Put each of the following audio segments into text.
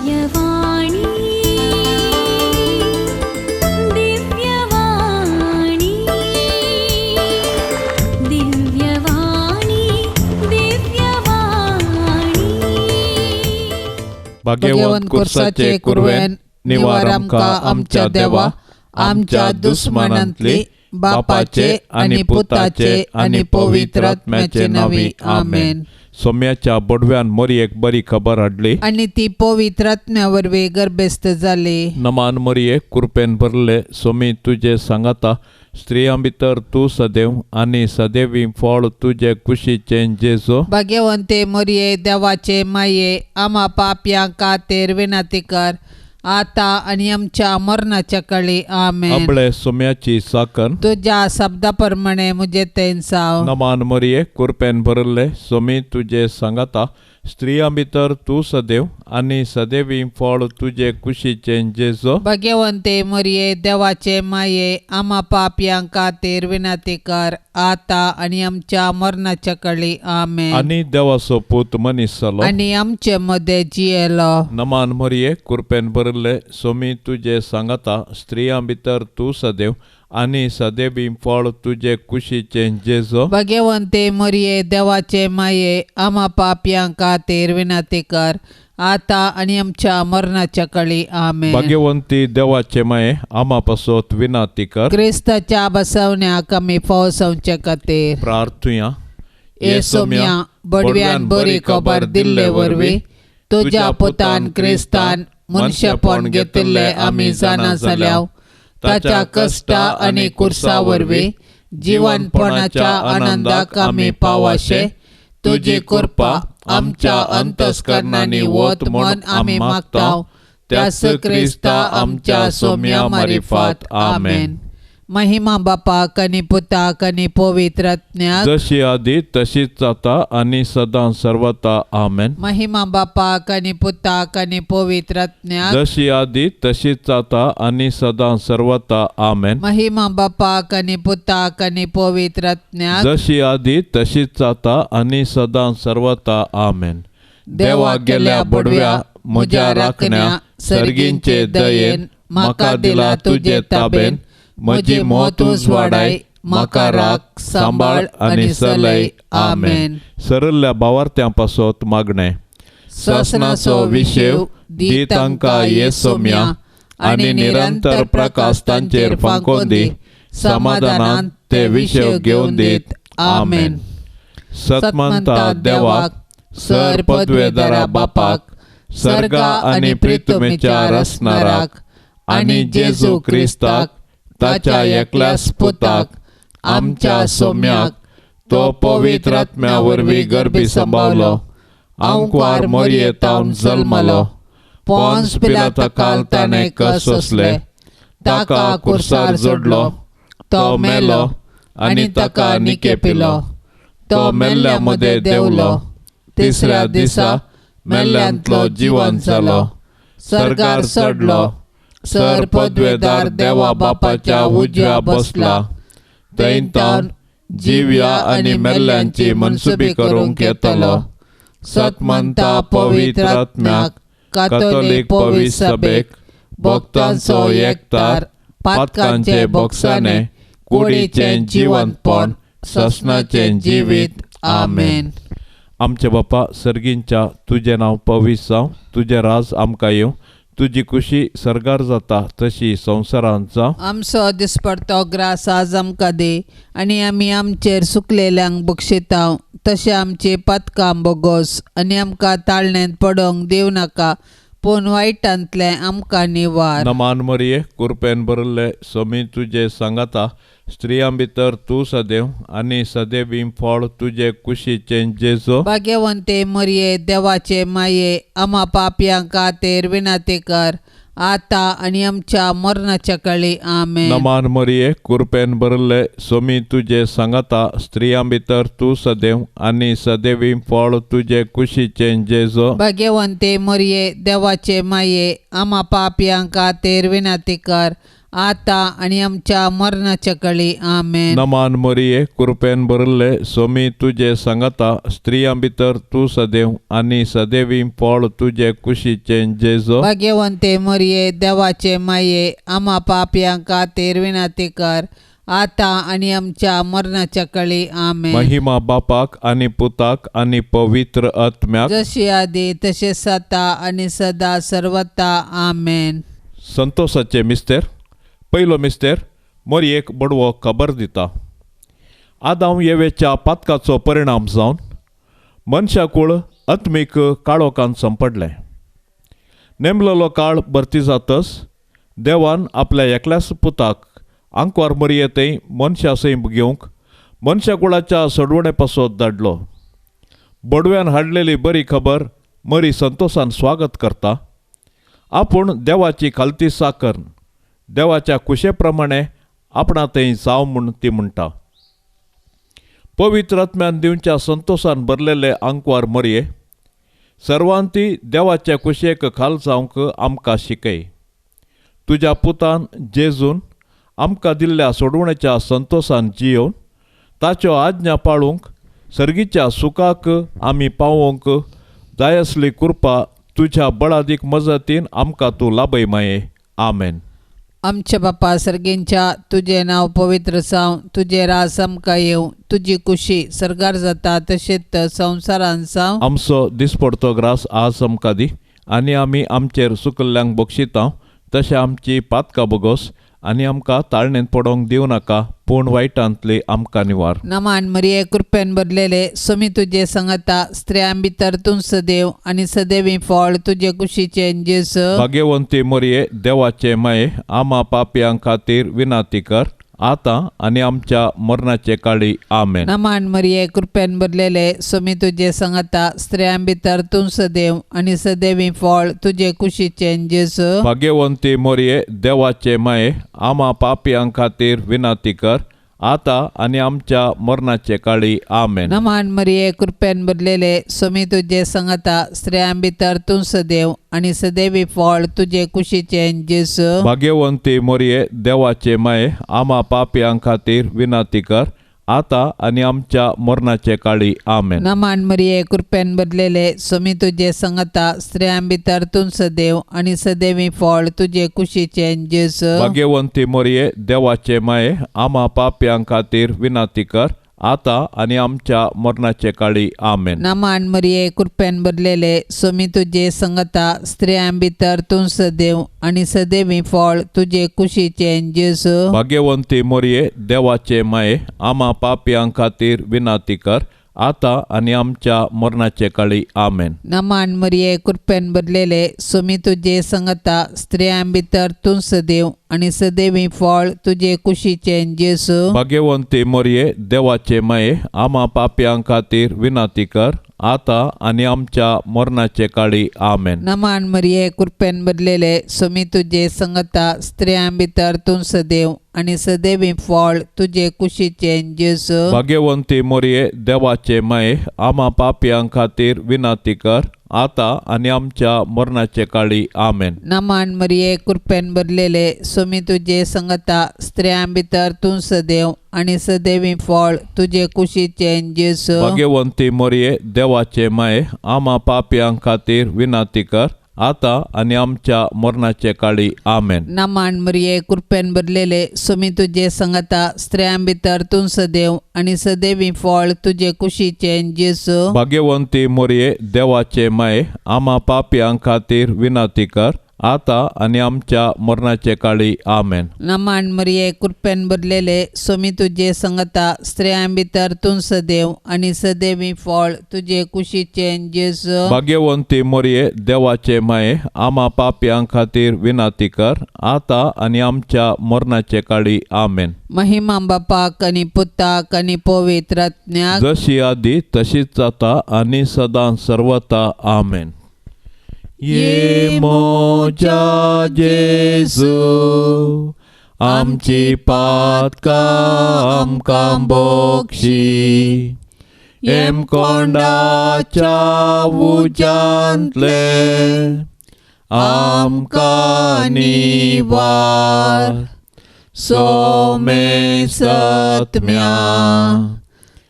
दिव्यवाणी दिव्यवाणी दिव्यवाणी दिव्यवाणी. भाग्यवंत कुर्साचे कुरवेन निवार आमकां आमच्या देवा आमच्या दुस्मानांतली बापाचे आनी पुताचे आनी पवित्र आत्म्याचे नांवी आमेन. सोम्याच्या बोडव्यान मोरयेक बरी खबर हाडली आनी ती पवित्र आत्म्या वरवीं गर्भस्थ जाली. नमान मोरये, कुरपेन भरले, सोमी तुजे सांगाता, स्त्रियां भितर तूं सदैव आनी सदैवी फळ तुजे कुशीचें जेजो. भाग्यवंते मोरये, देवाचे माये, आमा पापयां खातीर विनंती कर आता आनी आमच्या मरणाच्या काळी आमेन. आबळे सोम्याची साकन तुज्या शब्दा प्रमाणे म्हजे तेंसाव. नमान मोरये, कुरपेन भरले, सोमी तुजे सांगाता, स्त्रियां भितर तूं सदैव आनी सदैवी फळ तुजे कुशीचें जेजो. भाग्यवंते मोरये, देवाचे माये, आमा पापयां खातीर विनंती कर आता आनी आमच्या मरणाच्या काळी आमेन. आनी देवाचो पूत मनीस जालो आनी आमचे मदें जियेलो. नमान मोरये, कुरपेन भरले, सोमी तुजे सांगाता, स्त्रियां भितर तूं सदैव आनी सदैवी फळ तुजे कुशीचें जेजो. भाग्यवंते मोरये, देवाचे माये, आमा पापयां खातीर विनंती कर आता आनी आमच्या मरणाच्या काळी आमेन. भाग्यवंती देवाचे माये, आमा पासत विनंती कर. क्रिस्ताच्या बसवण्याक आमी पावसावचे खातीर प्रार्थुया. हे सोम्या, बडव्यान बरी खबर दिल्ले वरवीं तुज्या पुतान क्रिस्तान मनशेपण घेतिल्लें आमी जाणा जाल्याव, ताच्या कश्टा आनी कुर्सा वरवीं जिवनपणाच्या आनंदाक आमी पावाशे तुजी कृपा आमच्या अंतस्करणांनी वत म्हण आमी मागता, त्याच क्रिस्ता आमच्या सोम्या मारिफात आमेन. महिमा बापाक आनी पुताक आनी पवित्र आत्म्याक, जशी आदी तशीच जाता आनी सदां सर्वता आमेन. महिमा बापाक आनी पुताक आनी पवित्र आत्म्याक, जशी आदी तशीच जाता आनी सदां सर्वता आमेन. महिमा बापाक आनी पुताक आनी पवित्र आत्म्याक, जशी आदी तशीच जाता आनी सदां सर्वता आमेन. देवा गेल्या बडव्या म्हज्या राखण्या सर्गींचे दयेन म्हाका दिला तुजे ताबेन, म्हजी मत उजवाडाय म्हाका राख सांबाळ आनी चलय आमेन. सरल्ल्या भावार्थ्यां पासत मागणें. सासणाचो विशेव दी तांकां हे सोम्या आनी निरंतर प्रकाश तांचेर फांकोवन दी, समाधानान ते विशेव घेवन दीत आमेन. सतमंता देवाक, सर पदवेदारा बापाक, सर्गा आनी प्रितमेच्या रसनाराक आनी जेजू क्रिस्ताक ताच्या एकल्याच पुताक आमच्या सोम्याक, तो पवित्र आत्म्या वरवीं गर्भी सांबावलो, आंकवार मोरये तावन जल्मलो, पोन्स पिलाता काल ताणें कस सोंसले, ताका कुर्सार जोडलो, तो मेलो आनी ताका निकेपिलो, तो मेल्ल्या मदें देंवलो, तिसऱ्या दिसा मेल्ल्यांतलो जिवन जालो, सर्गार चडलो, सर पदवेदार देवा बापाच्या उजव्या बसला, थंय तावन जिव्या आनी मेल्ल्यांची मनसुबी करूंक येतलो. सतमंता पवित्र आत्म्याक, कातोलीक पवित्र सभेक, भक्तांचो एकतार, पातकांचे बोगसाणे, कुडीचें जिवंतपण, ससनाचें जिवीत आमेन. आमच्या बापा सर्गींच्या, तुजें नांव पवित्र जावं, तुजें राज आमकां येवं, तुजी खुशी सर्गार जाता तशी संवसारांत जावं. आमचो दिसपडतो ग्रास आज आमकां दी आनी आमी आमचेर सुकलेल्यांक बक्षितांव, तशें आमची पातकां बोगोस आनी आमकां ताळण्यांत पडोवंक दिवं नाका, पूण वायटांतलें आमकां निवार. नमान मरिये, कुरपेन भरिल्ले, सोमी तुजे सांगाता, स्त्रियां भितर तूं सदैव आनी सदैवी फळ तुजे कुशीचें जेजो. भाग्यवंते मरिये, देवाचे माये, आमा पापयां खातीर विनंती कर आता आनी आमच्या मरणाच्या काळी आमेन. नमान मरिये, कुरपेन भरिल्ले, सोमी तुजे सांगाता, स्त्रियां भितर तूं सदैव आनी सदैवी फळ तुजे कुशीचें जेजो. भाग्यवंते मरिये, देवाचे माये, आमा पापयां खातीर विनंती कर आतां आनी आमच्या मरणाच्या कळी. आमेन. नमान मरिये, कृपेन भरिल्ले, सोमी तुजे सांगाता, स्त्रियां भितर तूं सदैव आनी सदैवी फळ तुजे कुशीचें जेजो. भाग्यवंते मरिये, देवाचे माये, आमा पापयां खातीर विनंती कर, आतां आनी आमच्या मरणाच्या कळी. आमेन. महिमा बापाक आनी पुताक आनी पवित्र आत्म्याक, जशी आदी तशें सता आनी सदा सर्वता. आमेन. संतोषाचे मिस्तेर. पयलो मिस्तेर मोरयेक बडवो खबर दिता. आदाम येवेच्या पातकाचो परिणाम जावन मनशाकूळ आत्मीक काळोखान संपडलें. नेमलेलो काळ भरती जातच देवान आपल्या एकल्याच पुताक आंकवार मरये थंय मनशा सैम घेवंक मनशाकुळाच्या सोडवणे पासत धाडलो. बडव्यान हाडलेली बरी खबर मरी संतोषान स्वागत करता. आपूण देवाची खालती साकर देवाच्या कुशे प्रमाणे आपणा थंय जावं म्हूण ती म्हणटा. पवित्र आत्म्यान दिवच्या संतोषान भरलेले आंकवार मरये सर्वांती देवाच्या कुशेक खाल जावंक आमकां शिकय. तुज्या पुतान जेजून आमकां दिल्ल्या सोडवणेच्या संतोषान जियोवन ताच्यो आज्ञा पाळूंक सर्गीच्या सुखाक आमी पावोवंक जाय आसली कृपा तुज्या बळादीक मजतीन आमकां तूं लाभय माये. आमेन. आमच्या बापा सर्गींच्या, तुजें नांव पवित्र जावं, तुजें राज आमकां येवं, तुजी कुशी सर्गार जाता तशेंच संवसारान जावं. आमचो दिसपडतो ग्रास आज आमकां दी आनी आमी आमचेर सुकल्ल्यांक बक्षिता तशें आमची पातकां बोगोस आनी आमकां ताळणेंत पडोवंक दिवं नाका, पूण वायटांतली आमकां निवार. नमान मरिये, कृपेन भरलेले, सोमी तुजे संगता, स्त्रियां भितर तूं सदैव आनी सदैवी फळ तुजे कुशीचें जेजू. भाग्यवंती मरिये, देवाचे माये, आमा पापयां खातीर विनंती कर, आतां आनी आमच्या मरणाचे काळी. आमेन. नमान मरिये, कृपेन भरलेले, सोमी तुजे संगता, स्त्रियां भितर तूं सदैव आनी सदैवी फळ तुजे कुशीचें जेजू. भाग्यवंती मरिये, देवाचे माये, आमा पापयां खातीर विनंती कर, आतां आनी आमच्या मरणाचे काळी. आमेन. नमान मरिये, कृपेन भरलेले, सोमी तुजे संगता, स्त्रियां भितर तूं सदैव आनी सदैवी फळ तुजे कुशीचें जेजू. भाग्यवंती मरिये, देवाचे माये, आमा पापयां खातीर विनंती कर, आतां आनी आमच्या मरणाचे काळी. आमेन. नमान मरिये, कृपेन भरलेले, सोमी तुजे संगता, स्त्रियां भितर तूं सदैव आनी सदैवी फळ तुजे कुशीचें जेजू. भाग्यवंती मरिये, देवाचे माये, आमा पापयां खातीर विनंती कर, आतां आनी आमच्या मरणाचे काळी. आमेन. नमान मरिये, कृपेन भरलेले, सोमी तुजे संगता, स्त्रियां भितर तूं सदैव आनी सदैवी फळ तुजे कुशीचें जेजू. भाग्यवंती मरिये, देवाचे माये, आमा पापयां खातीर विनंती कर, आतां आनी आमच्या मरणाचे काळी. आमेन. नमान मरिये, कृपेन भरलेले, सोमी तुजे संगता, स्त्रियां भितर तूं सदैव आनी सदैवी फळ तुजे कुशीचें जेजू. भाग्यवंती मरिये, देवाचे माये, आमा पापयां खातीर विनंती कर, आतां आनी आमच्या मरणाचे काळी. आमेन. नमान मरिये, कृपेन भरलेले, सोमी तुजे संगता, स्त्रियां भितर तूं सदैव आनी सदैवी फळ तुजे कुशीचें जेजू. भाग्यवंती मरिये, देवाचे माये, आमा पापयां खातीर विनंती कर, आतां आनी आमच्या मरणाचे काळी. आमेन. नमान मरिये, कृपेन भरलेले, सोमी तुजे संगता, स्त्रियां भितर तूं सदैव आनी सदैवी फळ तुजे कुशीचें जेजू. भाग्यवंती मरिये, देवाचे माये, आमा पापयां खातीर विनंती कर, आतां आनी आमच्या मरणाचे काळी. आमेन. नमान मरिये, कृपेन भरलेले, सोमी तुजे संगता, स्त्रियां भितर तूं सदैव आनी सदैवी फळ तुजे कुशीचें जेजू. भाग्यवंती मरिये, देवाचे माये, आमा पापयां खातीर विनंती कर, आतां आनी आमच्या मरणाचे काळी. आमेन. नमान मरिये, कृपेन भरलेले, सोमी तुजे संगता, स्त्रियां भितर तूं सदैव आनी सदैवी फळ तुजे कुशीचें जेजू. भाग्यवंती मरिये, देवाचे माये, आमा पापयां खातीर विनंती कर, आतां आनी आमच्या मरणाचे काळी. आमेन. महिमा बापाक आनी पुताक आनी पवित्र आत्म्याक, जशी आदी तशीच जाता आनी सदां सर्वता. आमेन. ये मोजा जेजू, आमची पातकां आमकां बोक्षी, हेमकोंडाच्या उज्यांतले आमकां निवार. सोमेसत्म्या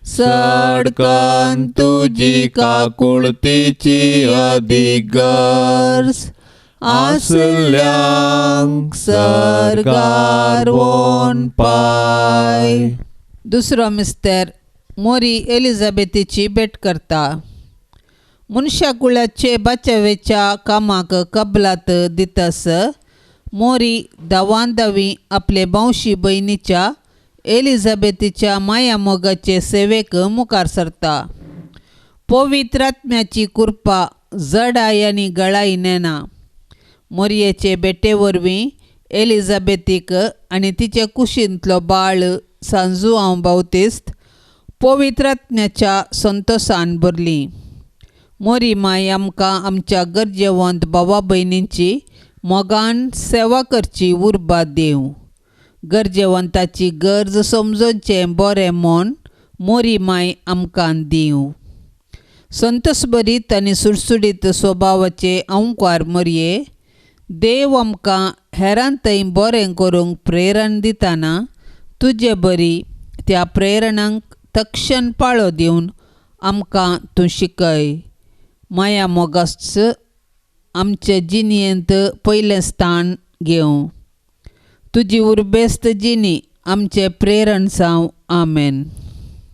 सडकन तुजी काकुळतीची अदीक गरज आसल्यांक सर्गार वोन पाय. दुसरो मिस्तर मोरी एलिझाबेथीची भेट करता. मनशाकुळाचे बाचावेच्या कामाक कबलात दितस मोरी धांवान धांवी आपले भावशी भयणीच्या एलिझाबेथीच्या मायामोगाचे सेवेक मुखार सरता. पवित्र आत्म्याची कृपा जडाय आनी गळाय नेना. मोरयेचे भेटे वरवीं एलिझाबेथीक आनी तिचे कुशींतलो बाळ सांजुआंव बावतिस्त पवित्र आत्म्याच्या संतोसान भरली. मोरी माय आमकां आमच्या गरजेवंत भावा भयणींची मोगान सेवा करची उर्बा दिवं. गरजेवंताची गरज समजोवचें बरें मन मोरी माय आमकां दिवं. संतोसभरीत आनी सुडसुडीत स्वभावाचे अंकार मोरये देव आमकां हेरां थंय बरें करूंक प्रेरण दितना तुजे बरी त्या प्रेरणांक तक्षण पाळो दिवन आमकां तूं शिकय. माया मोगाच आमचे जिणेंत पयलें स्थान घेवं. तुजी उर्बेस्त जिणी आमचें प्रेरण जावं. आमेन.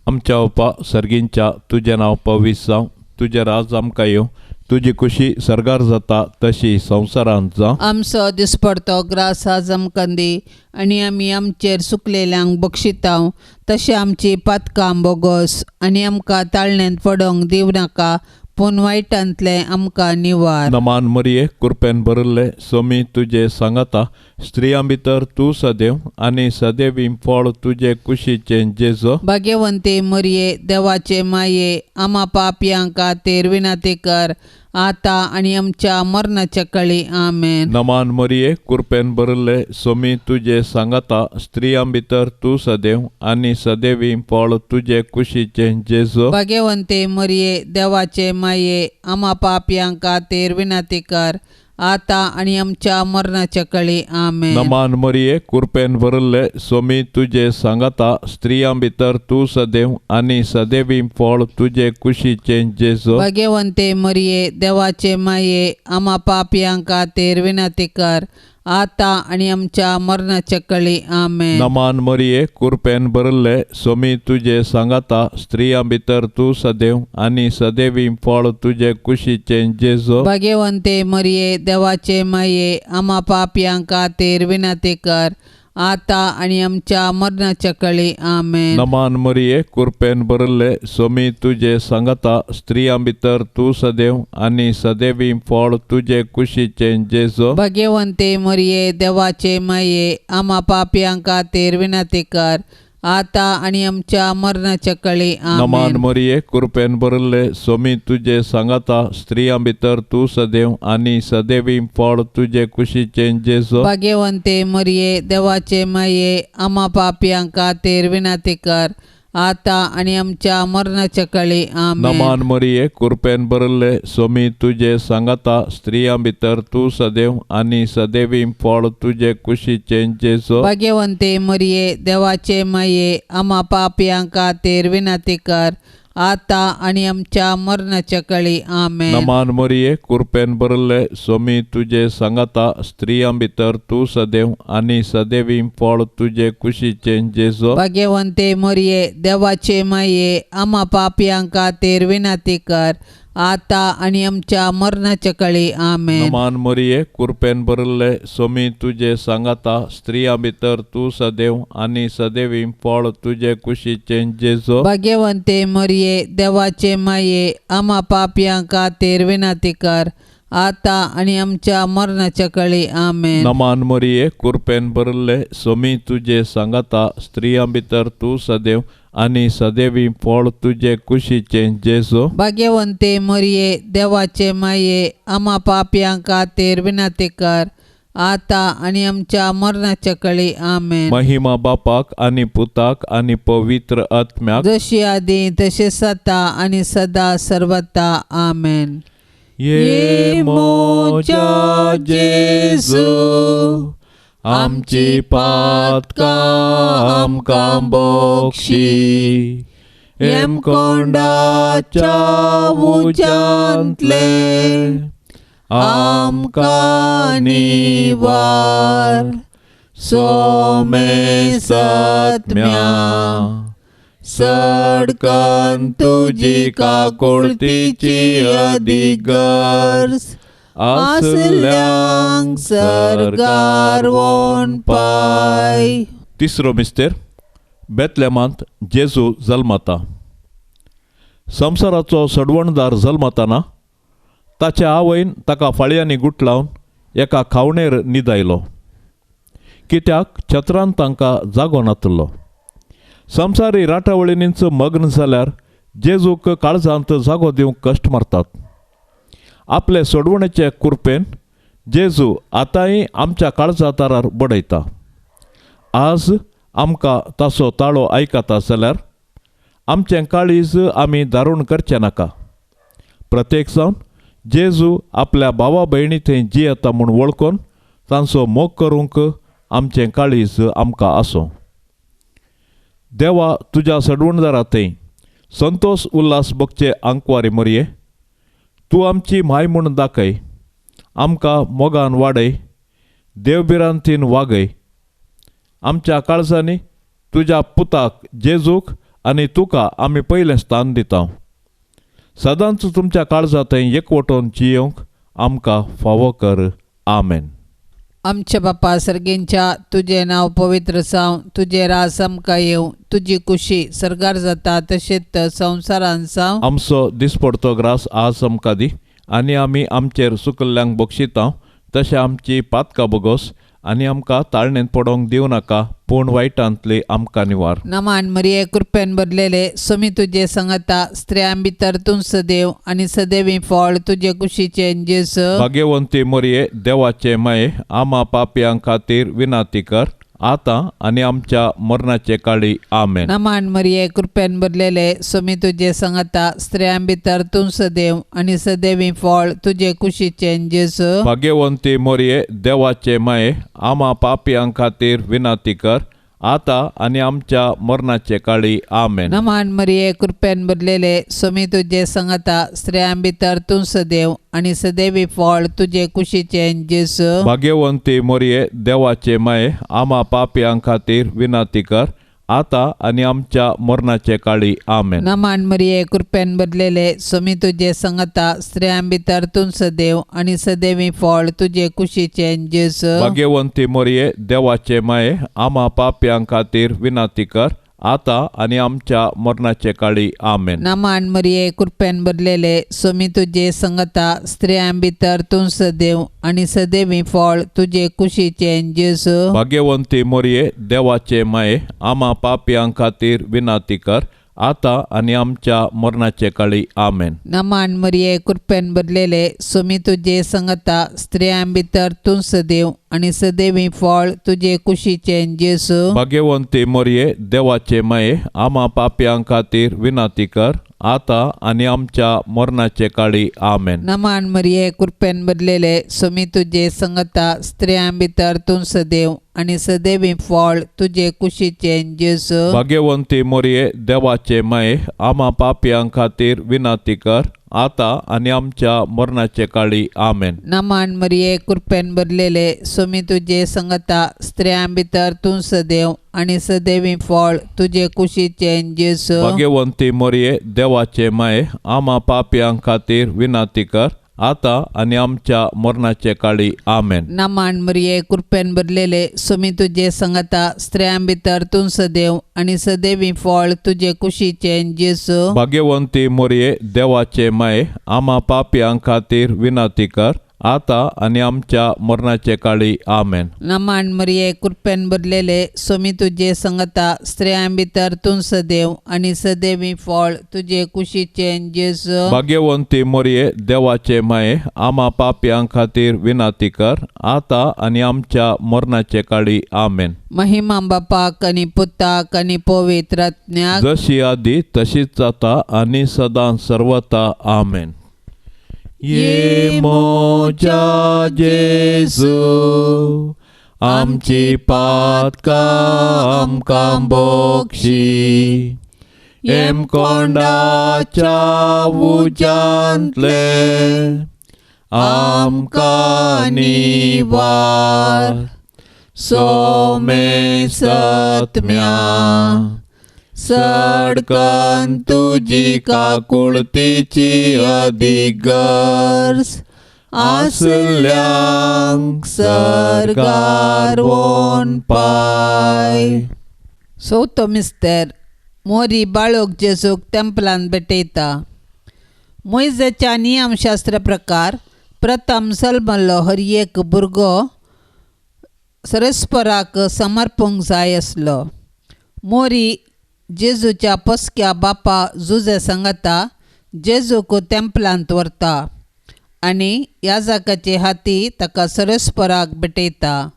आमच्या बापा सर्गींच्या तुजें नांव पवित्र जावं, तुजें राज आमकां येवं, तुजी खुशी सर्गार जाता तशी संवसारांत जावं. आमचो दिसपडतो ग्रास आज आमकां दी आनी आमी आमचेर सुकलेल्यांक बक्षितांव तशें आमची पातकां बोगस आनी आमकां ताळण्यांत पडोंक दिवं नाका पूण वायटांतलें आमकां निवार. नमान मरिये कृपेन भरिल्ले सोमी तुजे सांगाता, स्त्रियां भितर तूं सदैव आनी सदैवी फळ तुजे कुशीचें जेजो. भाग्यवंती मरिये देवाचे माये आमा पापयां खातीर विनंती कर आतां आनी आमच्या मरणाच्या कळी. आमेन. नमान मरिये कृपेन भरिल्ले सोमी तुजे सांगाता, स्त्रियां भितर तूं सदैव आनी सदैवी फळ तुजे कुशीचें जेजो. भाग्यवंती मरिये देवाचे माये आमा पापयां खातीर विनंती कर आतां आनी आमच्या मरणाच्या कळी. आमेन. नमान मरिये कृपेन भरिल्ले सोमी तुजे सांगाता, स्त्रियां भितर तूं सदैव आनी सदैवी फळ तुजे कुशीचें जेजो. भाग्यवंती मरिये देवाचे माये आमा पापयां खातीर विनंती कर आतां आनी आमच्या मरणाच्या कळी. आमेन. नमान मरिये कृपेन भरिल्ले सोमी तुजे सांगाता, स्त्रियां भितर तूं सदैव आनी सदैवी फळ तुजे कुशीचें जेजो. भाग्यवंती मरिये देवाचे माये आमा पापयां खातीर विनंती कर आतां आनी आमच्या मरणाच्या कळी. आमेन. नमान मरिये कृपेन भरिल्ले सोमी तुजे सांगाता, स्त्रियां भितर तूं सदैव आनी सदैवी फळ तुजे कुशीचें जेजो. भाग्यवंती मरिये देवाचे माये आमा पापयां खातीर विनंती कर आतां आनी आमच्या मरणाच्या कळी. नमान आमेन. मरिये कृपेन भरिल्ले सोमी तुजे सांगाता, स्त्रियां भितर तूं सदैव आनी सदैवी फळ तुजे कुशीचें जेजो. भाग्यवंती मरिये देवाचे माये आमा पापयां खातीर विनंती कर आतां आनी आमच्या मरणाच्या कळी. आमेन. नमान मरिये कृपेन भरिल्ले सोमी तुजे सांगाता, स्त्रियां भितर तूं सदैव आनी सदैवी फळ तुजे कुशीचें जेजो. भाग्यवंती मरिये देवाचे माये आमा पापयां खातीर विनंती कर आतां आनी आमच्या मरणाच्या कळी. आमेन. नमान मरिये कृपेन भरिल्ले सोमी तुजे सांगाता, स्त्रियां भितर तूं सदैव आनी सदैवी फळ तुजे कुशीचें जेजो. भाग्यवंती मरिये देवाचे माये आमा पापयां खातीर विनंती कर आतां आनी आमच्या मरणाच्या कळी. आमेन. नमान मरिये कृपेन भरिल्ले सोमी तुजे सांगाता, स्त्रियां भितर तूं सदैव आनी सदैवी फळ तुजे कुशीचें जेजो. भाग्यवंती मरिये देवाचे माये आमा पापयां खातीर विनंती कर आतां आनी आमच्या मरणाच्या कळी. आमेन. नमान मरिये कृपेन भरिल्ले सोमी तुजे सांगाता, स्त्रियां भितर तूं सदैव आनी सदैवी फळ तुजे कुशीचें जेजो. भाग्यवंती मरिये देवाचे माये आमा पापयां खातीर विनंती कर आतां आनी आमच्या मरणाच्या कळी. आमेन. महिमा बापाक आनी पुताक आनी पवित्र आत्म्याक, जशी आदी तशें सता आनी सदा सर्वता. आमेन. ये मोजा जेजू आमची पातकां आमकां बक्षी हेमकोंडाच्या उज्यांतले आमकां निवार सोमे सत्म्या सडकन तुजी काकुळतीची अधिगर्ज आसल्यांक सर्गार वोन पाय. तिसरो मिस्तेर बेतलेमांत जेजू जल्मता. संवसाराचो सडवणदार जल्मताना ताच्या आवयन ताका फाळयांनी गुटलावन एका खावणेर न्हिदायलो, कित्याक छत्रान तांकां जागो नातलो. संवसारी राटावळींनीच मग्न जाल्यार जेजूक काळजांत जागो दिवंक कश्ट मारतात. आपले सोडवणेचे कुरपेन जेजू आतांय आमच्या काळजा दारार बडयता. आज आमकां ताचो ताळो आयकता जाल्यार आमचें काळीज आमी दारूण करचें नाका. प्रत्येक जावन जेजू आपल्या भावा भयणी थंय जियेता म्हूण वळखून तांचो मोग करूंक आमचें काळीज आमकां आसूं. देवा तुज्या सडवणदारा थंय संतोष उल्हास भोगचे आंकवारी मरये, तूं आमची म्हाय म्हूण दाखय, आमकां मोगान वाडय, देवभिरांतीन वागय. आमच्या काळजांनी तुज्या पुताक जेजूक आनी तुका आमी पयलें स्थान दिता. सदांच तुमच्या काळजा थंय एकवटून जियोवंक आमकां फावो कर. आमेन. आमच्या बापा सर्गेंच्या तुजें नांव पवित्र जावं, तुजें राज आमकां येवं, तुजी कुशी सर्गार जाता तशेंच संवसारान जावं. आमचो दिसपडतो ग्रास आज आमकां दी आनी आमी आमचेर सुकल्ल्यांक बक्षिता तशें आमची पातकां बोगोस आनी आमकां ताळणेंत पडोवंक दिवं नाका, पूण वायटांतली आमकां निवार. नमान मरिये कृपेन भरलेले सोमी तुजे संगता, स्त्रियां भितर तूं सदैव आनी सदैवी फळ तुजे कुशीचें जेजू. भाग्यवंती मरिये देवाचे माये, आमा पापयां खातीर विनाती कर आतां आनी आमच्या मरणाचे काळी. आमेन. नमान मरिये कृपेन भरलेले सोमी तुजे संगता, स्त्रियां भितर तूं सदैव आनी सदैवी फळ तुजे कुशीचें जेजू. भाग्यवंती मरिये देवाचे माये, आमा पापयां खातीर विनाती कर आतां आनी आमच्या मरणाचे काळी. आमेन. नमान मरिये कृपेन भरलेले सोमी तुजे संगता, स्त्रियां भितर तूं सदैव आनी सदैवी फळ तुजे कुशीचें जेजू. भाग्यवंती मरिये देवाचे माये, आमा पापयां खातीर विनाती कर आतां आनी आमच्या मरणाचे काळी. आमेन. नमान मरिये कृपेन भरलेले सोमी तुजे संगता, स्त्रियां भितर तूं सदैव आनी सदैवी फळ तुजे कुशीचें जेजू. भाग्यवंती मरिये देवाचे माये, आमा पापयां खातीर विनाती कर आतां आनी आमच्या मरणाचे काळी. आमेन. नमान मरिये कृपेन भरलेले सोमी तुजे संगता, स्त्रियां भितर तूं सदैव आनी सदैवी फळ तुजे कुशीचें जेजू. भाग्यवंती मरिये देवाचे माये, आमा पापयां खातीर विनाती कर आतां आनी आमच्या मरणाचे काळी. आमेन. नमान मरिये कृपेन भरलेले सोमी तुजे संगता, स्त्रियां भितर तूं सदैव आनी सदैवी फळ तुजे कुशीचें जेजू. भाग्यवंती मरिये देवाचे माये, आमा पापयां खातीर विनाती कर आतां आनी आमच्या मरणाचे काळी. आमेन. नमान मरिये कृपेन भरलेले सोमी तुजे संगता, स्त्रियां भितर तूं सदैव आनी सदैवी फळ तुजे कुशीचें जेजू. भाग्यवंती मरिये देवाचे माये, आमा पापयां खातीर विनाती कर आतां आनी आमच्या मरणाचे काळी. आमेन. नमान मरिये कृपेन भरलेले सोमी तुजे संगता, स्त्रियां भितर तूं सदैव आनी सदैवी फळ तुजे कुशीचें जेजू. भाग्यवंती मरिये देवाचे माये, आमा पापयां खातीर विनाती कर आतां आनी आमच्या मरणाचे काळी. आमेन. नमान मरिये कृपेन भरलेले सोमी तुजे संगता, स्त्रियां भितर तूं सदैव आनी सदैवी फळ तुजे कुशीचें जेजू. भाग्यवंती मरिये देवाचे माये, आमा पापयां खातीर विनाती कर आतां आनी आमच्या मरणाचे काळी. आमेन. नमान मरिये कृपेन भरलेले सोमी तुजे संगता, स्त्रियां भितर तूं सदैव आनी सदैवी फळ तुजे कुशीचें जेजू. भाग्यवंती मरिये देवाचे माये, आमा पापयां खातीर विनाती कर आतां आनी आमच्या मरणाचे काळी. आमेन. महिमा बापाक आनी पुताक आनी पवित्र आत्म्याक, जशी आदी तशीच जाता आनी सदां सर्वता. आमेन. ये मोजा जेजू आमची पातकां आमकां बक्षी हेमकोंडाच्या उज्यांतले आमकां निवार सोमे सत्म्या सडकन तुजी काकुळतीची अदीक गरज आसल्यांक सर्गार वोन पाय. चवथो मिस्तेर मोरी बाळोक जेजूक तेंपलान भेटयता. मोयजेच्या नियमशास्त्र प्रकार प्रथम जल्मल्लो हर एक भुरगो सरस्पराक समर्पूंक जाय आसलो. मोरी जेजूच्या पोसक्या बापा जुजे सांगता जेजूक तेंपलांत व्हरता आनी याजकाचे हाती ताका सरस्पराक भेटयता.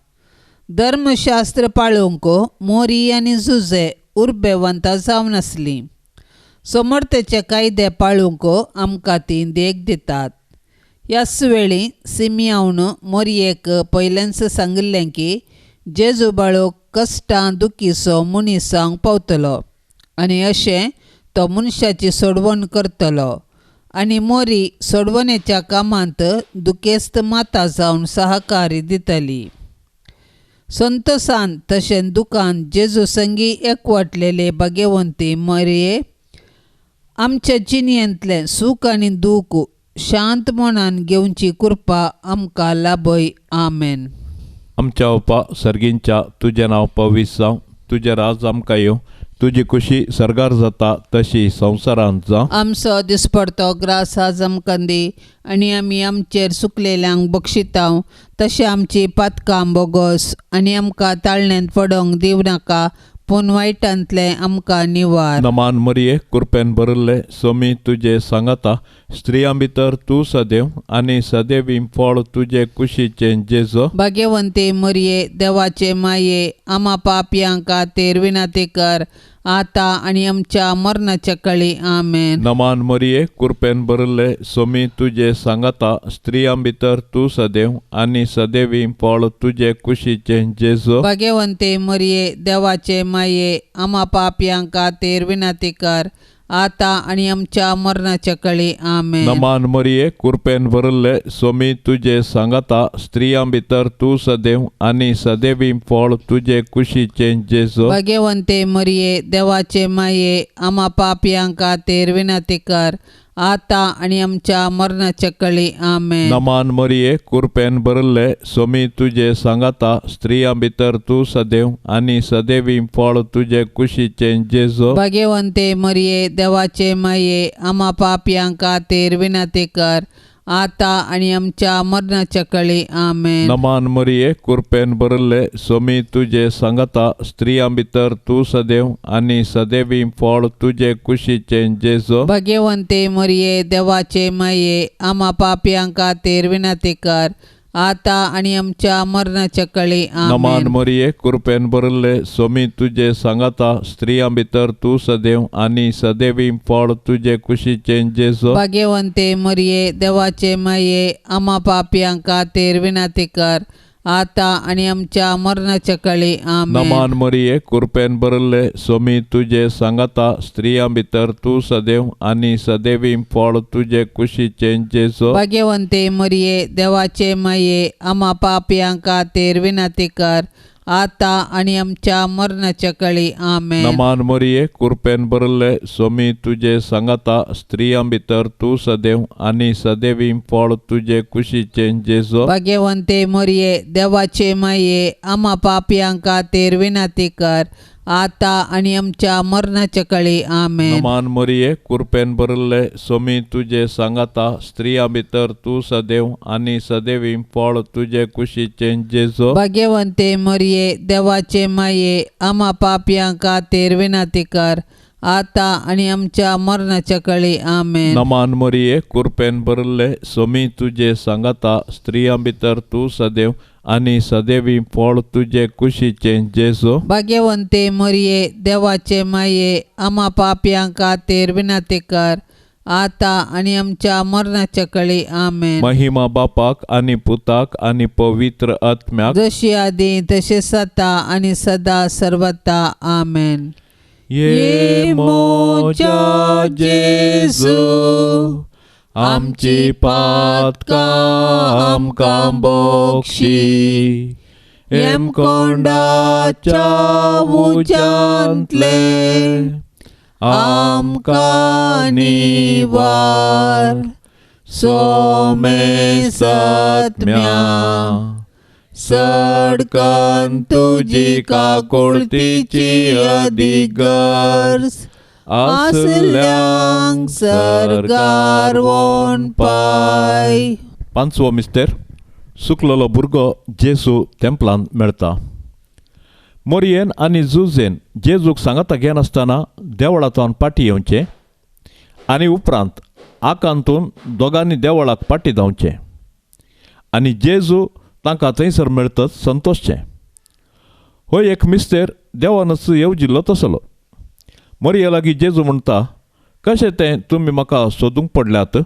धर्मशास्त्र पाळूंक मोरी आनी जुजे उर्बेवंत जावन आसलीं. समर्थेचे कायदे पाळूंक आमकां ती देख दितात. ह्याच वेळी सिमियावन मोरयेक पयलेंच सांगिल्लें की जेजू बाळोक कश्टां दुखीचो मनीस जावंक पावतलो आनी अशें तो मनशाची सोडवण करतलो आनी मोरी सोडवणेच्या कामांत दुखेस्त माता जावन सहकारी दितली. संतोसान तशें दुकान जेजू संगी एकवटलेले भाग्यवंती मोरये आमच्या जिणेंतलें सूख आनी दूख शांत मनान घेवची कृपा आमकां लाभय. आमेन. आमच्या बापा सर्गींच्या तुजें नांव पवित्र जावं, तुजें राज आमकां येवं, तुजी खुशी सर्गार जाता तशी संवसारांत जावं. आमचो दिसपडतो ग्रास आज आमकां दी आनी आमी आमचेर सुकलेल्यांक बक्षितांव तशें आमची पातकां बोगस आनी आमकां ताळण्यांत पडोंक दिवं नाका पूण वायटांतलें आमकां निवार. नमान मरिये कृपेन भरिल्ले सोमी तुजे सांगाता, स्त्रियां भितर तूं सदैव आनी सदैवी फळ तुजे कुशीचें जेजो. भाग्यवंती मरिये देवाचे माये आमा पापयांक खातीर विनंती कर आतां आनी आमच्या मरणाच्या कळी. आमेन. नमान मरिये कृपेन भरिल्ले सोमी तुजे सांगाता, स्त्रियां भितर तूं सदैव आनी सदैवी फळ तुजे कुशीचें जेजो. भाग्यवंती मरिये देवाचे माये आमा पापयांक खातीर विनंती कर आतां आनी आमच्या मरणाच्या कळी. आमेन. नमान मरिये कृपेन भरिल्ले सोमी तुजे सांगाता, स्त्रियां भितर तूं सदैव आनी सदैवी फळ तुजे कुशीचें जेजो. भाग्यवंती मरिये देवाचे माये आमा पापयांक खातीर विनंती कर आतां आनी आमच्या मरणाच्या कळी. आमेन. नमान मरिये कृपेन भरिल्ले सोमी तुजे सांगाता, स्त्रियां भितर तूं सदैव आनी सदैवी फळ तुजे कुशीचें जेजो. भाग्यवंती मरिये देवाचे माये आमा पापयांक खातीर विनंती कर आतां आनी आमच्या मरणाच्या कळी. आमेन. नमान मरिये कृपेन भरिल्ले सोमी तुजे सांगाता, स्त्रियां भितर तूं सदैव आनी सदैवी फळ तुजे कुशीचें जेजो. भाग्यवंती मरिये देवाचे माये आमा पापयांक खातीर विनंती कर आतां आनी आमच्या मरणाच्या कळी. नमान आमेन. मरिये कृपेन भरिल्ले सोमी तुजे सांगाता, स्त्रियां भितर तूं सदैव आनी सदैवी फळ तुजे कुशीचें जेजो. भाग्यवंती मरिये देवाचे माये आमा पापयांक खातीर विनंती कर आतां आनी आमच्या मरणाच्या कळी. आमेन. नमान मरिये कृपेन भरिल्ले सोमी तुजे सांगाता, स्त्रियां भितर तूं सदैव आनी सदैवी फळ तुजे कुशीचें जेजो. भाग्यवंती मरिये देवाचे माये आमा पापयांक खातीर विनंती कर आतां आनी आमच्या मरणाच्या कळी. आमेन. नमान मरिये कृपेन भरिल्ले सोमी तुजे सांगाता, स्त्रियां भितर तूं सदैव आनी सदैवी फळ तुजे कुशीचें जेजो. भाग्यवंती मरिये देवाचे माये आमा पापयांक खातीर विनंती कर आतां आनी आमच्या मरणाच्या कळी. आमेन. नमान मरिये कृपेन भरिल्ले सोमी तुजे सांगाता, स्त्रियां भितर तूं सदैव आनी सदैवी फळ तुजे कुशीचें जेजो. भाग्यवंती मरिये देवाचे माये आमा पापयांक खातीर विनंती कर आतां आनी आमच्या मरणाच्या कळी. आमेन. नमान मरिये कृपेन भरिल्ले सोमी तुजे सांगाता, स्त्रियां भितर तूं सदैव आनी सदैवी फळ तुजे कुशीचें जेजो. भाग्यवंती मरिये देवाचे माये आमा पापयांक खातीर विनंती कर आतां आनी आमच्या मरणाच्या कळी. आमेन. महिमा बापाक आनी पुताक आनी पवित्र आत्म्याक, जशी आदी तशें आतां आनी सदा सर्वता. आमेन. ये मोजा जेजू आमची पातकां आमकां बक्षी, हेमकोंडाच्या उज्यांतले आमकां निवार, सोमे सत्म्या सडकन तुजी काकुळतीची अधिगर्ज आसल्यांक सर्गार वोन पाय. पांचवो मिस्तेर. सुकलेलो भुरगो जेजू तेंपलान मेळटा. मोरयेन आनी जुजेन जेजूक सांगाता घेनासतना देवळांतल्यान फाटीं येवचें आनी उपरांत आकांतून दोगांनी देवळाक फाटीं धांवचें आनी जेजू तांकां थंयसर मेळटच संतोशचें. हो एक मिस्तेर देवानच येवजिल्लो तसलो. मोरये लागीं जेजू म्हणटा, कशें तें तुमी म्हाका सोदूंक पडल्यात?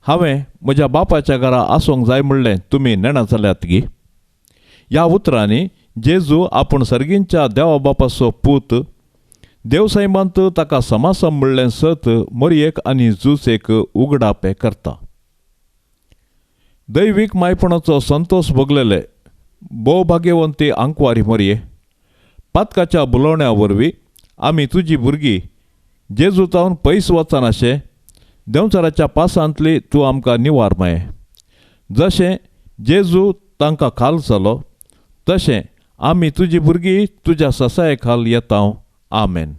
हांवें म्हज्या बापाच्या घरा आसूंक जाय म्हणलें तुमी नेणा जाल्यात गी? ह्या उतरांनी जेजू आपूण सर्गींच्या देवा बापाचो पूत, देवसायबांत ताका समासम म्हणलें सत मोरयेक आनी जुसेक उगडापें करता. दैवीक मायपणाचो संतोष भोगलेले भोव भाग्यवंती आंकवारी मोरये, पातकाच्या बुलोवण्या वरवीं आमी तुजी भुरगीं जेजू तावन पयस वचनाशें देंवचाराच्या पासांतली तूं आमकां निवार माये. जशें जेजू तांकां खाल जालो तशें आमी तुजी भुरगीं तुज्या ससाये खाल येता. आमेन.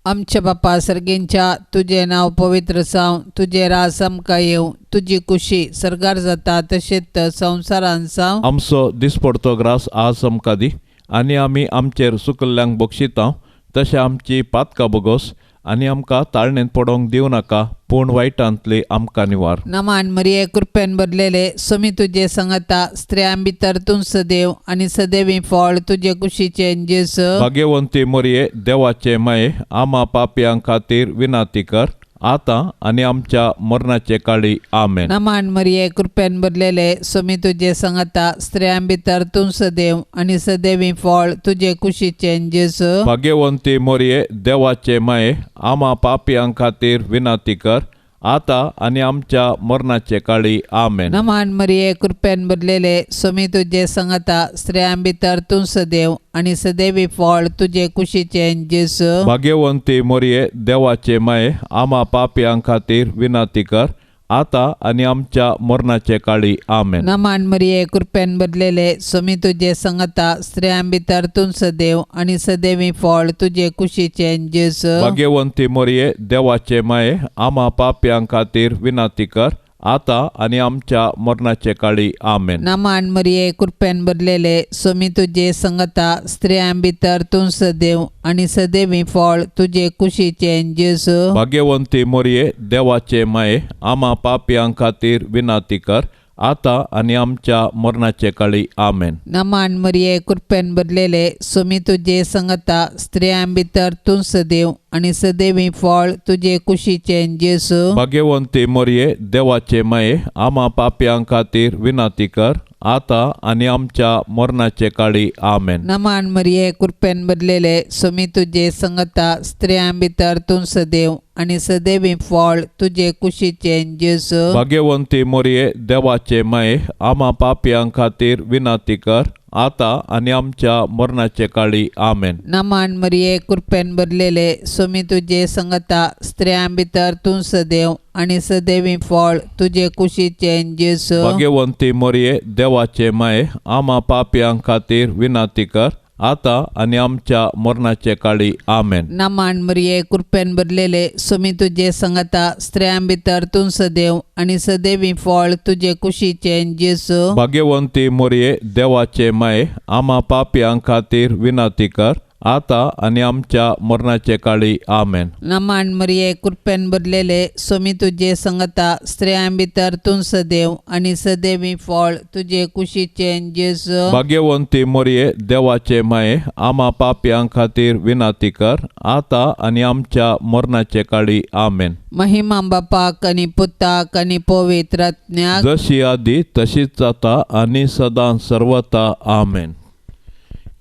आमच्या बापा सर्गेंच्या, तुजें नांव पवित्र जावं, तुजें राज आमकां येवं, तुजी कुशी सर्गार जाता तशेंच संवसारान जावं. आमचो दिसपडतो ग्रास आज आमकां दी आनी आमी आमचेर सुकल्ल्यांक बक्षिता तशें आमची पातकां बोगोस आनी आमकां ताळणेंत पडोवंक दिवं नाका, पूण वायटांतली आमकां निवार. नमान मरिये, कृपेन भरलेले, स्वामी तुजे संगता, स्त्रियां भितर तूं सदैव आनी सदैवी फळ तुजे कुशीचें जेजू. भाग्यवंती मरिये, देवाचे माये, आमा पापयां खातीर विनंती कर आतां आनी आमच्या मरणाचे काळी. आमेन. नमान मरिये, कृपेन भरलेले, स्वामी तुजे संगता, स्त्रियां भितर तूं सदैव आनी सदैवी फळ तुजे कुशीचें जेजू. भाग्यवंती मरिये, देवाचे माये, आमा पापयां खातीर विनंती कर आतां आनी आमच्या मरणाचे काळी. आमेन. नमान मरिये, कृपेन भरलेले, स्वामी तुजे संगता, स्त्रियां भितर तूं सदैव आनी सदैवी फळ तुजे कुशीचें जेजू. भाग्यवंती मरिये, देवाचे माये, आमा पापयां खातीर विनंती कर आतां आनी आमच्या मरणाचे काळी. आमेन. नमान मरिये, कृपेन भरलेले, स्वामी तुजे संगता, स्त्रियां भितर तूं सदैव आनी सदैवी फळ तुजे कुशीचें जेजू. भाग्यवंती मरिये, देवाचे माये, आमा पापयां खातीर विनंती कर आतां आनी आमच्या मरणाचे काळी. आमेन. नमान मरिये, कृपेन भरलेले, स्वामी तुजे संगता, स्त्रियां भितर तूं सदैव आनी सदैवी फळ तुजे कुशीचें जेजू. भाग्यवंती मरिये, देवाचे माये, आमा पापयां खातीर विनंती कर आतां आनी आमच्या मरणाचे काळी. आमेन. नमान मरिये, कृपेन भरलेले, स्वामी तुजे संगता, स्त्रियां भितर तूं सदैव आनी सदैवी फळ तुजे कुशीचें जेजू. भाग्यवंती मरिये, देवाचे माये, आमा पापयां खातीर विनंती कर आतां आनी आमच्या मरणाचे काळी. आमेन. नमान मरिये, कृपेन भरलेले, स्वामी तुजे संगता, स्त्रियां भितर तूं सदैव आनी सदैवी फळ तुजे कुशीचें जेजू. भाग्यवंती मरिये, देवाचे माये, आमा पापयां खातीर विनंती कर आतां आनी आमच्या मरणाचे काळी. आमेन. नमान मरिये, कृपेन भरलेले, स्वामी तुजे संगता, स्त्रियां भितर तूं सदैव आनी सदैवी फळ तुजे कुशीचें जेजू. भाग्यवंती मरिये, देवाचे माये, आमा पापयां खातीर विनंती कर आतां आनी आमच्या मरणाचे काळी. आमेन. नमान मरिये, कृपेन भरलेले, स्वामी तुजे संगता, स्त्रियां भितर तूं सदैव आनी सदैवी फळ तुजे कुशीचें जेजू. भाग्यवंती मरिये, देवाचे माये, आमा पापयां खातीर विनंती कर आतां आनी आमच्या मरणाचे काळी. आमेन. नमान मरिये, कृपेन भरलेले, सोमी तुजे संगता, स्त्रियां भितर तूं सदैव आनी सदैवी फळ तुजे कुशीचें जेजू. भाग्यवंती मोरये, देवाचे माये, आमा पापयां खातीर विनंती कर, आतां आनी आमच्या मरणाचे काळी. आमेन. महिमा बापाक आनी पुताक आनी पवित्र आत्म्याक, जशी आदी तशीच जाता आनी सदां सर्वता. आमेन.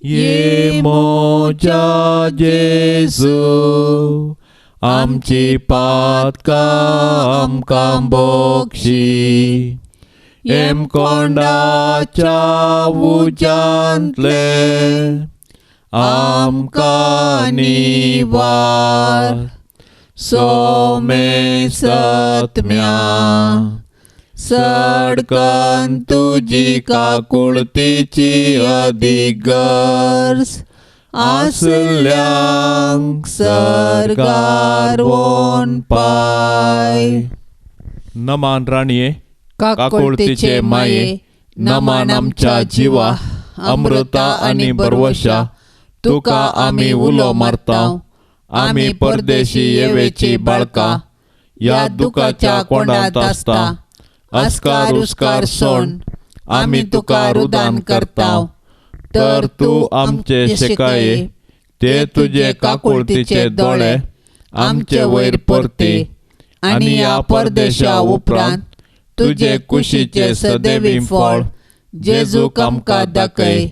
ये मोजा जेजू, आमची पातकां आमकां बोक्षी, हेमकोंडाच्या उज्यांतले आमकां निवार, सोमे सत्म्या सडकन तुजी काकुळतीची अदीक गरज आसल्यांक सरकार वोन पाय. नमान राणये, काकुळतीचे माये, नमान आमच्या जिवा, अमृता आनी बरवशा, तुका आमी उलो मारता. आमी परदेशी येवेची बाळकां ह्या दुखाच्या कोंडांत आसता. अस्कार उस्कार सोण आमी तुका रुदान करता, तर तूं आमचे शिकाये ते तुजे काकुळतीचे दोळे आमचे वयर परती, आनी ह्या परदेशा उपरांत तुजे कुशीचे सदैवी फळ जेजूक आमकां दाखय.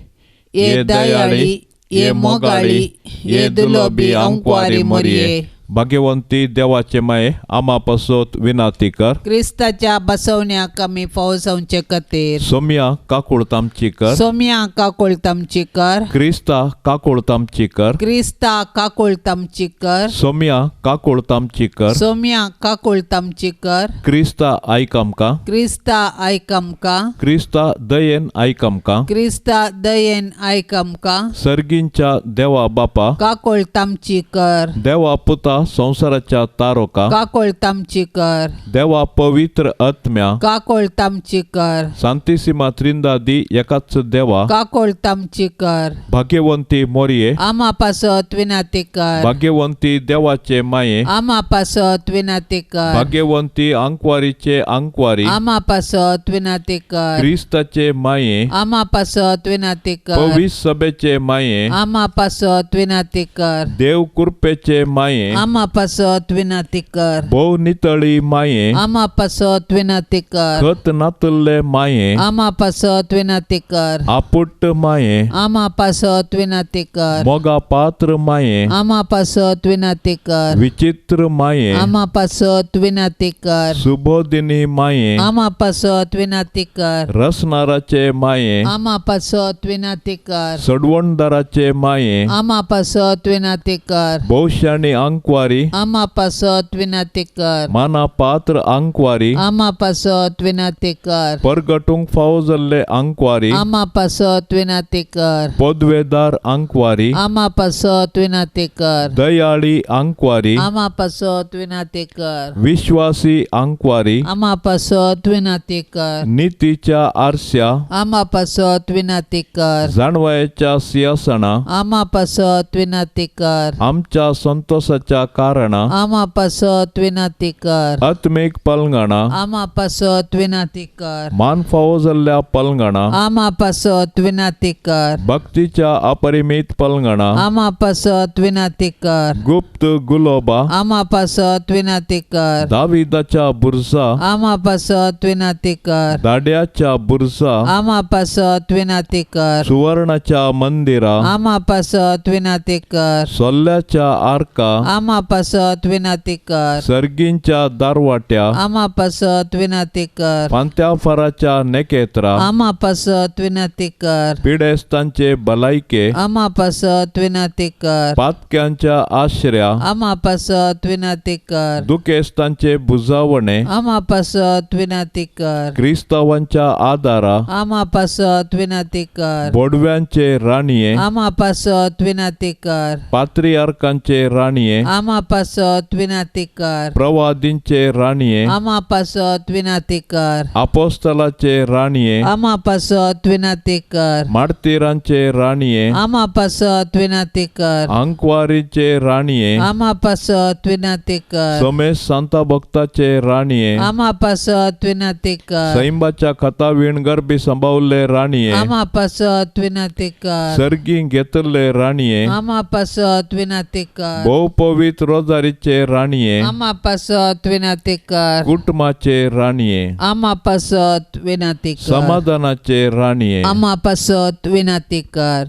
ये दयाळी, ये मोगाळी, ये दुलोबी अंकवारी मोरये, भाग्यवंती देवाचे माये, आमा पासत विनंती कर. क्रिस्ताच्या बसवण्याक आमी फावो जावचे खातीर. सोम्या काकुळत आमची कर. सोम्या काकुळत आमची कर. क्रिस्ता काकुळत आमची कर. क्रिस्ता काकुळत आमची कर. सोम्या काकुळत आमची कर. सोम्या काकुळत आमची कर. क्रिस्ता आयक आमकां. क्रिस्ता आयक आमकां. क्रिस्ता दयेन आयक आमकां. क्रिस्ता दयेन आयक आमकां. सर्गींच्या देवा बापा, काकुळत आमची कर. देवा पुता संवसाराच्या तारोका, काकुळत आमची कर. देवा पवित्र आत्म्या, काकुळत आमची कर. सांतिसिमा त्रिंदादी एकाच देवा, काकुळत आमची कर. भाग्यवंती मोरये, आमा पासत विनंती कर. भाग्यवंती देवाचे माये, आमा पासत विनंती कर. भाग्यवंती आंकवारीचे आंकवारी, आमा पासत विनंती कर. क्रिस्ताचे माये, आमा पासत विनंती कर. पवित्र सभेचे माये, आमा पासत विनंती कर. देव कृपेचे माये, आमा पासत विनंती कर. भोव नितळी माये, आमा पासत विनंती कर. खत नातल्ले माये, आमा पासत विनंती कर. आपुट्ट माये, आमा पासत विनंती कर. मोगा पात्र माये, आमा पासत विनंती कर. विचित्र माये, आमा पासत विनंती कर. सुबोधिनी माये, आमा पासत विनंती कर. रसनाराचे माये, आमा पासत विनंती कर. सडवणदाराचे माये, आमा पासत विनंती कर. भोवशाणी आंकवारी, आमा पासत विनंती कर. माना पात्र आंकवारी, आमा पासत विनंती कर. परगटूंक फावो जाल्ले आंकवारी, आमा पासत विनंती कर. पदवेदार आंकवारी, आमा पासत विनंती कर. दयाळी आंकवारी, आमा पासत विनंती कर. विश्वासी आंकवारी, आमा पासत विनंती कर. नितीच्या आरस्या, आमा पासत विनंती कर. जाणवायेच्या सिंहासना, आमा पासत विनंती कर. आमच्या संतोषाच्या कारणा, आमा पासत विनंती कर. आत्मीक पलंगणा, आमा पासत विनंती कर. मान फावो जाल्ल्या पलंगणा, आमा पासत विनंती कर. भक्तीच्या अपरिमीत पलंगणा, आमा पासत विनंती कर. गुप्त गुलोबा, आमा पासत विनंती कर. दाविदाच्या बुरसा, आमा पासत विनंती कर. दाड्याच्या बुरसा, आमा पासत विनंती कर. सुवर्णाच्या मंदिरा, आमा पासत विनंती कर. सोल्ल्याच्या आर्का, आमा पासत विनंती कर. सर्गींच्या दारवाट्या, आमा पासत विनंती कर. पांत्याफाराच्या नेकेत्रा, आमा पासत विनंती कर. पिडेस्तांचे भलायके, आमा पासत विनंती कर. पातक्यांच्या आश्र्या, आमा पासत विनंती कर. दुखेस्तांचे बुजावणे, आमा पासत विनंती कर. क्रिस्तावांच्या आदारा, आमा पासत विनंती कर. बोडव्यांचे राणये, आमा पासत विनंती कर. पात्रियार्कांचे राणये, आमा पासत विनाती कर। प्रवादींचे राणये आमा पासत विनाती कर। आपोस्तलाचे राणये आमा पासत विनाती कर। मार्तीरांचे राणये आमा पासत विनाती कर। आंकवारीचे राणये आमा पासत विनाती कर। सोमेश सांता भक्ताचे राणये आमा पासत विनाती कर। सैंबाच्या खतावीण गर्भी संभावले राणये आमा पासत विनाती कर। सर्गी घेतले राणये आमा पासत विनाती कर। भोव पवित्र रोजारीचे राणये आमा पासत विनाती कर। कुटुंबाचे राणये आमा पासत विनाती कर। समाधानाचे राणये आमा पासत विनाती कर।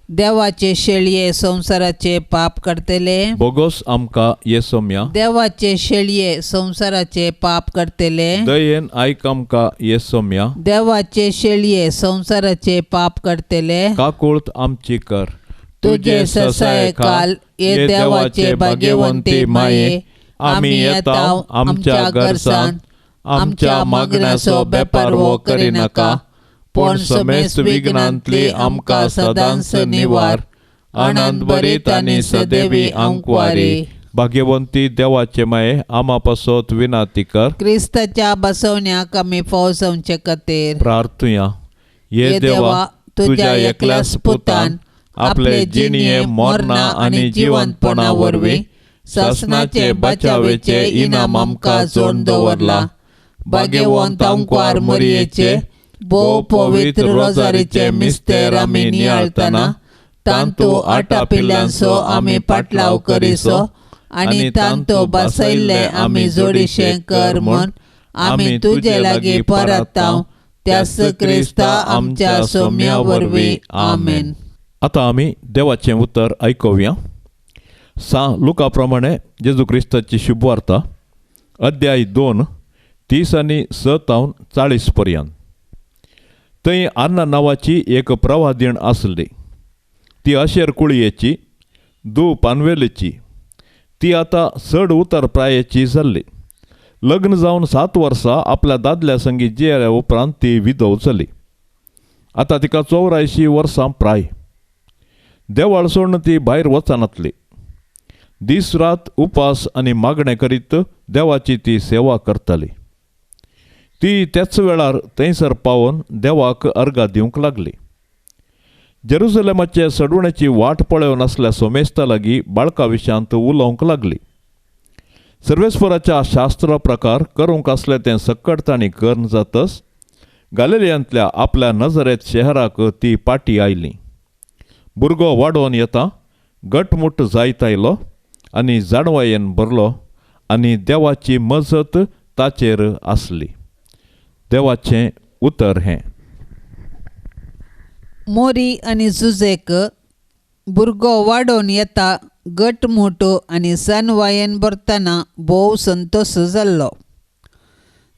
देवाचे शेळये संवसाराचे पाप करतले बोगोस आमकां येसोम्या। देवाचे शेळये संवसाराचे पाप करतले दयेन आयक आमकां येसोम्या। देवाचे शेळये संवसाराचे पाप करतले काकुळत आमची कर। तुझे ससायकाल ये देवाचे भाग्यवंती माये आमी येता आमच्या गरजान आमच्या मागण्याचो बेपारवो करिनाका पूण समेस्त विघ्नांतली आमकां सदांच निवार। आनंद भरीत आनी सदैवी आंकवारी भाग्यवंती देवाचे माये आमा पासत विनाती कर। क्रिस्ताच्या बसवण्याक आमी फौजवचे खातीर प्रार्थुया। ये देवा तुज्या एकल्याच पुतान आपले जिणये मरणा आनी जिवंतपणा वरवीं सासणाचे बचावेचे इनाम आमकां जोडून दवरला। भाग्यवंत आंकवार मरियेचे भोव पवित्र रोजारीचे मिस्तेर आमी नियाळतना तांतू आटापिल्ल्यांचो आमी पाटलाव करिसो आनी तांतू बसयल्ले आमी जोडीशें कर म्हूण आमी तुजे लागीं परताव त्याच क्रिस्ता आमच्या सोम्या वरवीं आमेन। आतां आमी देवाचें उतर आयकुया। सां लुका प्रमाणे जेजू क्रिस्ताची शुभवार्ता अध्याय 2 30 आनी 6 तावन 40 पर्यंत। थंय आन्ना नांवाची एक प्रवादीण आसली। ती अशेर कुळयेची दू पानवेलीची। ती आतां चड उतर प्रायेची जाल्ली। लग्न जावन 7 वर्सां आपल्या दादल्या संगी जियेल्या उपरांत ती विधव जाली। आतां तिका 84 वर्सां प्राय। देवाळ सोडून ती भायर वचनातली। दीस रात उपास आनी मागणें करीत देवाची ती सेवा करताली। ती त्याच वेळार थंयसर पावोवन देवाक अर्गां दिवंक लागली। जेरुजलेमाचे सडवण्याची वाट पळोवन आसल्या सोमेस्ता लागीं बाळका विशयांत उलोवंक लागली। सर्वेस्पराच्या शास्त्रा प्रकार करूंक आसलें तें सक्कड तांणी करून जातच गालिलियांतल्या आपल्या नजरेत शहराक ती पाटी आयली। भुरगो वाडोवन येता घटमूट जायत आयलो आनी जाणवायेन भरलो आनी देवाची मजत ताचेर आसली। देवाचें उतर हें। मोरी आनी जुजेक भुरगो वाडोवन येता घटमूट आनी जाणवायेन भरतना भोव संतोश जाल्लो।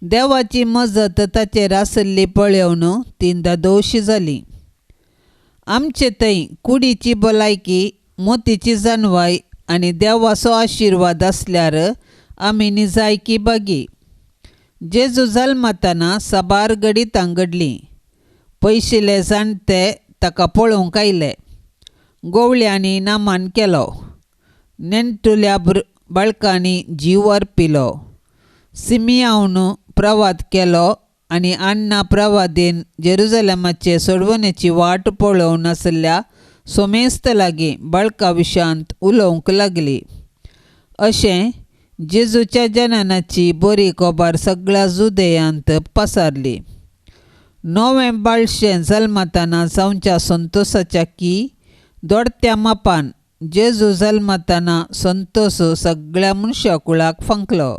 देवाची मजत ताचेर आसली पळोवन ती धादोशी जाली। आमचे थंय कुडीची भलायकी मोतीची जाणवाय आनी देवाचो आशिर्वाद आसल्यार आमी निजायकी बागी। जेजू जल्मतना साबार घडितां घडलीं। पयशिल्ले जाणटे ताका पळोवंक आयले। गोवळ्यांनी नामान केलो। नेणटुल्या बाळकांनी जीव अर्पिलो। सिमियावन प्रवाद केलो आनी अण्णा प्रवादीन जेरुजलेमाचे सोडवणेची वाट पळोवन आसल्या सोमेस्त लागीं बाळका विशयांत उलोवंक लागली। अशें जेजूच्या जननाची बरी खबर सगळ्या जुदेयांत पसारली। नवें बाळशें जल्मतना जावच्या संतोसाच्या की दोडत्या मापान जेजू जल्मतना संतोस सगळ्या मनशाकुळाक फांकलो।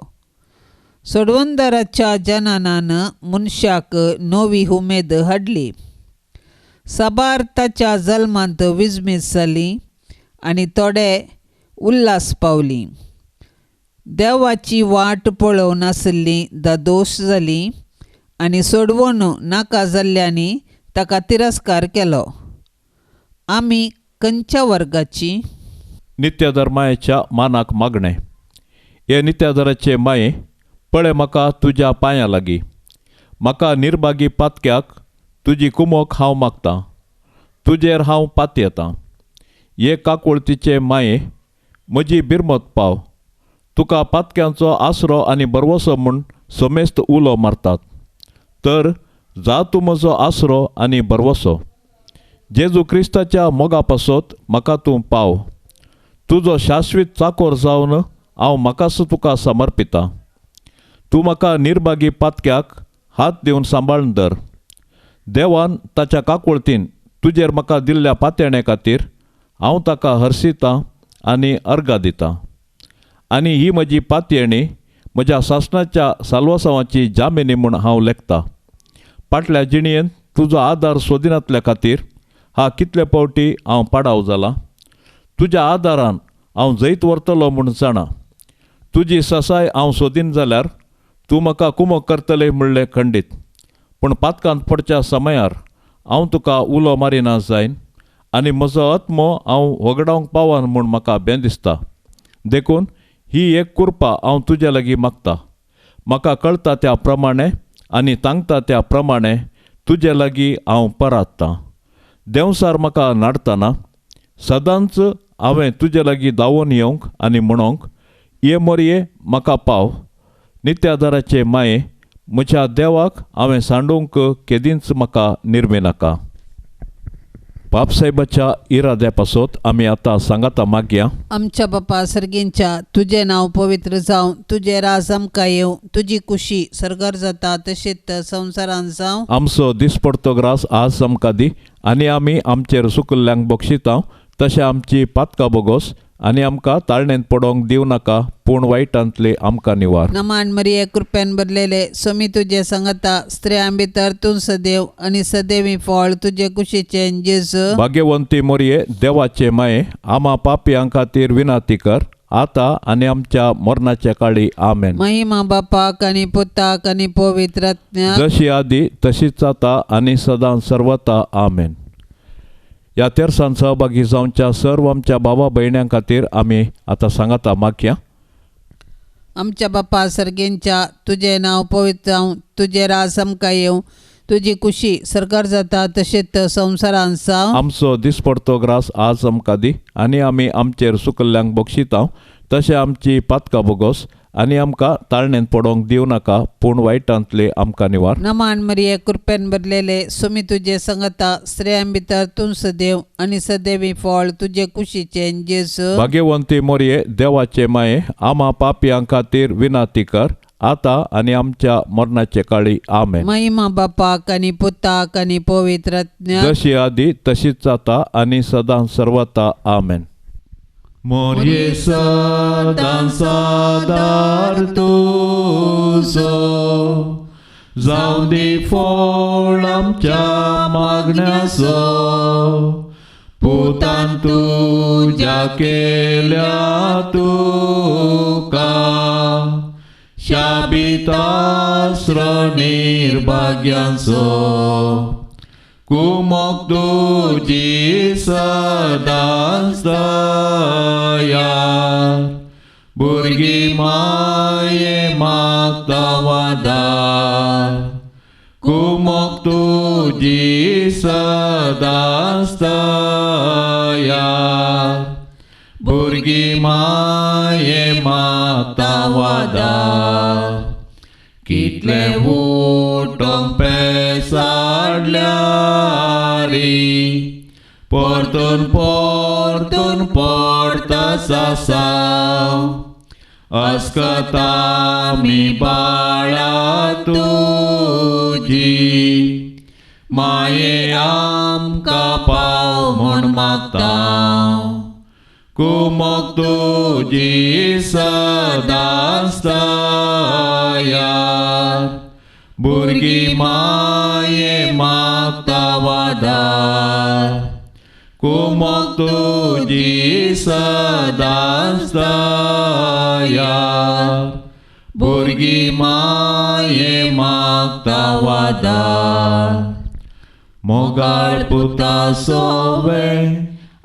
सोडवणदाराच्या जननान मनशाक नवी उमेद हाडली। साबार ताच्या जल्मांत विजमीत जाली आनी थोडे उल्हास पावली। देवाची वाट पळोवन आसली धादोस जाली आनी सोडवण नाका जाल्ल्यांनी ताका तिरस्कार केलो। आमी खंयच्या वर्गाची? नित्याधर मायेच्या मानाक मागणें। हे नित्याधराचे माये पळय म्हाका तुज्या पांयां लागीं, म्हाका निर्भागी पातक्याक तुजी कुमोक हांव मागतां, तुजेर हांव पातयेतां। हे काकुळतीचे माये म्हजी बिरमत पाव. तुका पातक्यांचो आसरो आनी बरवसो म्हूण समेस्त उलो मारतात, तर जा तूं म्हजो आसरो आनी बरवसो. जेजू क्रिस्ताच्या मोगा पासत म्हाका तूं पाव. तुजो शाश्वीत चाकोर जावन हांव म्हाकाच तुका समर्पितां. तूं म्हाका निर्भागी पातक्याक हात दिवन सांबाळून धर. देवान ताच्या काकुळतीन तुजेर म्हाका दिल्ल्या पातयेणे खातीर हांव ताका हर्शितां आनी अर्गां दितां. आनी ही म्हजी पातयेणी म्हज्या सासणाच्या साल्वासांवाची जामिनी म्हूण हांव लेखतां. फाटल्या जिणयेंत तुजो आदार सोदिनातल्या खातीर हा कितले फावटी हांव पाडाव जाला. तुज्या आदारान हांव जैत व्हरतलो म्हूण जाणा. तुजी ससाय हांव सोदीन जाल्यार तूं म्हाका कुमक करतले म्हणलें खंडीत. पूण पातकांत पडच्या समयार हांव तुका उलो मारिना जायन आनी म्हजो आत्मो हांव वगडावंक पावन म्हूण म्हाका बें दिसता. देखून ही एक कृपा हांव तुजे लागीं मागता. म्हाका कळटा त्या प्रमाणे आनी तांगता त्या प्रमाणे तुजे लागीं हांव परात्तां. देंवसार म्हाका नाडतना सदांच हांवें तुजे लागीं धांवून येवंक आनी म्हणोंक, ये मोरये म्हाका पाव. नित्यादाराचे माये म्हज्या देवाक हांवें सांडूंक केदींच म्हाका निर्मिनाका. बापसाहेबाच्या इराद्या पासत आमी आतां सांगाता मागया. आमच्या बापा सर्गींच्या, तुजें नांव पवित्र जावं, तुजें राज आमकां येवं, तुजी कुशी सर्गार जाता तशेंच संवसारांत जावं. आमचो दिसपडतो ग्रास आज आमकां दी आनी आमी आमचेर सुकल्ल्यांक बक्षिता तशें आमची पातकां बोगोस आनी आमकां ताळणेंत पडोवंक दिवं नाका, पूण वायटांतले आमकां निवार. नमान मरिये, कृपेन भरलेले, स्वामी तुजे सांगता, स्त्रियां भितर तूं सदैव आनी सदैवी फळ तुजे कुशीचें जेजू. भाग्यवंती मोरये, देवाचे माये, आमा पापयां खातीर विनंती कर आतां आनी आमच्या मरणाच्या काळी. आमेन. महिमा बापाक आनी पुताक आनी पवित्र आत्म्याक, जशी आदी तशीच आतां आनी सदां सर्वता. आमेन. ह्या तेरसान सहभागी जावच्या सर्व आमच्या बाबा भयण्यां खातीर आमी आतां सांगाता मागया. आमच्या बापा सर्गींच्या, तुजें नांव पवित्र जावं, तुजें राज आमकां येवं, तुजी कुशी सर्गार जाता तशेंच संवसारांत जावं. आमचो दिसपडतो ग्रास आज आमकां दी आनी आमी आमचेर सुकल्ल्यांक बक्षिता तशें आमची पातकां बोगोस आनी आमकां ताळणेंत पडोवंक दिवं नाका, पूण वायटांतले आमकां निवार. नमान मरिये, कृपेन भरलेले, स्वामी तुजे सांगता, स्त्रियां भितर तूं सदैव आनी सदैवी फळ तुजे कुशीचें जेजू. भाग्यवंती मोरये, देवाचे माये, आमा पापयां खातीर विनंती कर आतां आनी आमच्या मरणाचे काळी. आमेन. महिमा बापाक आनी पुताक आनी पवित्र आत्म्याक, जशी आदी तशीच आतां आनी सदां सर्वता. आमेन. मोरये सदां सादार तुजो, जावं दी फळ आमच्या मागण्याचो, पुतान तुज्या केल्या तुका शाबितास्र निर्भाग्यांचो. कुमक तुजी सदांच दया, भुरगीं माये मागता वादार. कुमक तुजी सदांच दया, भुरगीं माये मागता वादार. कितले उठोंक पेसाडल्यारी, परतून परतून पडटा सासाव, अस्कता मी बाळा तुजी, माये आमकां पाव म्हूण मागता. कुमक तुजी सदांच दया, भुरगीं माये मागता वादार. कुमक तुजी सदांच दया, भुरगीं माये मागता वादार. मोगाळ पुता सोवे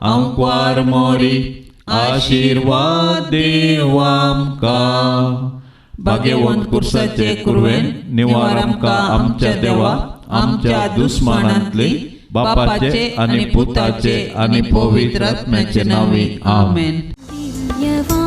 आमक्वार मोरी, आशिर्वाद दीव आमकां. भाग्यवंत कुर्साचे कुरवेन निवार आमकां आमच्या देवा, आमच्या दुस्मानांतले, बापाचे आनी पुताचे आनी पवित्र आत्म्याचे नांवी. आमेन. दिव्यवाणी.